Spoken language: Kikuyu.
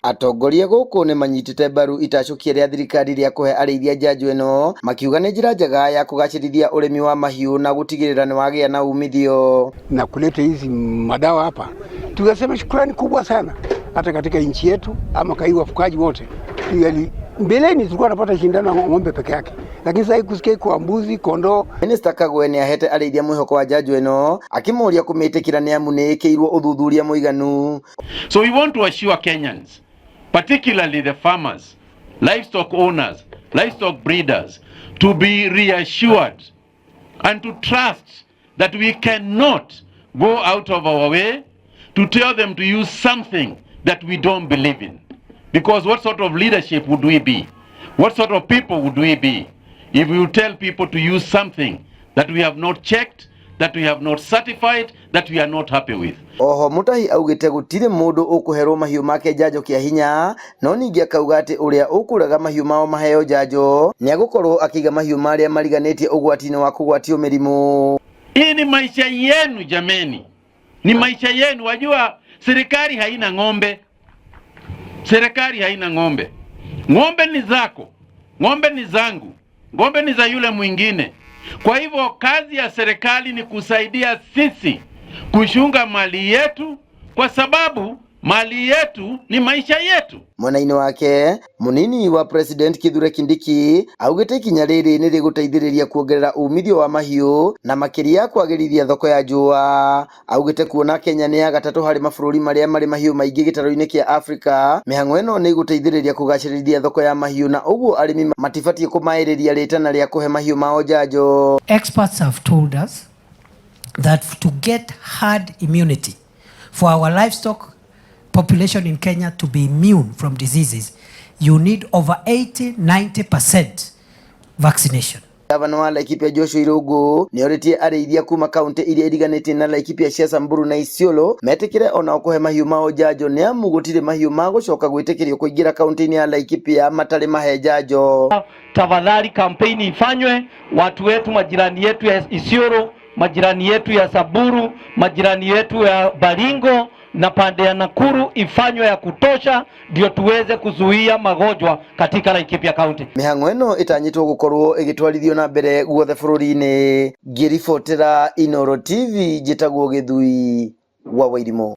Atongoria gũkũ nĩ manyitĩte mbaru itacũkia rĩa thirikari rĩa kũhe arĩithia njanjo ĩno, makiuga nĩ njĩra njega ya kũgacĩrithia ũrĩmi wa mahiũ na gũtigĩrĩra nĩ wagĩa na umithio. Na kuleta hizi madawa hapa, tunasema shukrani kubwa sana hata katika nchi yetu ama kai wafugaji wote. Yani, mbeleni tulikuwa tunapata shindano ya ng'ombe peke yake, lakini sasa kusikia kwa mbuzi, kondoo. Minista Kagwe nĩ ahete arĩithia mwĩhoko wa njanjo ĩno, akĩmoria kũmĩtĩkĩra nĩ amu nĩ ĩkĩirwo ũthuthuria mũiganu. So we want to assure Kenyans, particularly the farmers, livestock owners, livestock breeders, to be reassured and to trust that we cannot go out of our way to tell them to use something that we don't believe in. Because what sort of leadership would we be? What sort of people would we be if we would tell people to use something that we have not checked, that we have not certified, that we are not happy with? Oho Mutahi augĩte gũtirĩ mũndũ ũkũherwo mahiũ make njanjo kĩa hinya, no ningĩ akauga atĩ ũrĩa ũkũrega mahiũ mao maheo njanjo nĩ agũkorwo akĩiga mahiũ marĩa mariganĩtie ũgwati-inĩ wa kũgwatio mĩrimũ. Hii ni maisha yenu jameni, ni maisha yenu. Wajua serikali haina ng'ombe, serikali haina ng'ombe. Ng'ombe ni zako, ng'ombe ni zangu, ng'ombe ni za yule mwingine. Kwa hivyo kazi ya serikali ni kusaidia sisi kuchunga mali yetu, kwa sababu mali yetu ni maisha yetu. Mwena-inĩ wake, mũnini wa President Kithure Kindiki augĩte ikinya rĩrĩ nĩ rĩgũteithĩrĩria kuongerera umithio wa mahiũ na makĩria kwagĩrithia thoko ya njũa. Augĩte kuona Kenya nĩ ya gatatũ harĩ mabũrũri marĩa marĩ mahiũ maingĩ gĩtarũ-inĩ kĩa Afrika, mĩhang'o ĩno nĩ ĩgũteithĩrĩria kũgacĩrithia thoko ya mahiũ na ũguo arĩmi matibatiĩ kũmaĩrĩria rĩtana rĩa kũhe mahiũ mao njanjo. Experts have told us that to get herd immunity, for our livestock population in Kenya to be immune from diseases, you need over 80 90% vaccination. Gavana wa Laikipia Joshua Irungu nĩorĩtie arĩithia kuma kaunti iria iriganĩtie na Laikipia cia Samburu na Isiolo metĩkĩre onao kũhe mahiũ mao njanjo nĩ amu gũtirĩ mahiũ magũcoka gwĩtĩkĩrio kũingĩra kaunti-inĩ ya Laikipia matarĩ mahe njanjo. Tafadhali kampeni ifanywe, watu wetu, majirani yetu ya Isiolo, majirani yetu ya Samburu, majirani yetu ya Baringo na pande ya Nakuru ifanywe ya kutosha, ndio tuweze kuzuia magonjwa katika Laikipia County. Mĩhang'o ĩno ĩtanyĩtwo gũkorwo ĩgĩtwarithio na mbere guothe bũrũri-inĩ. Ngĩribotera Inooro TV, njĩtagwo Gĩthui wa Wairimũ.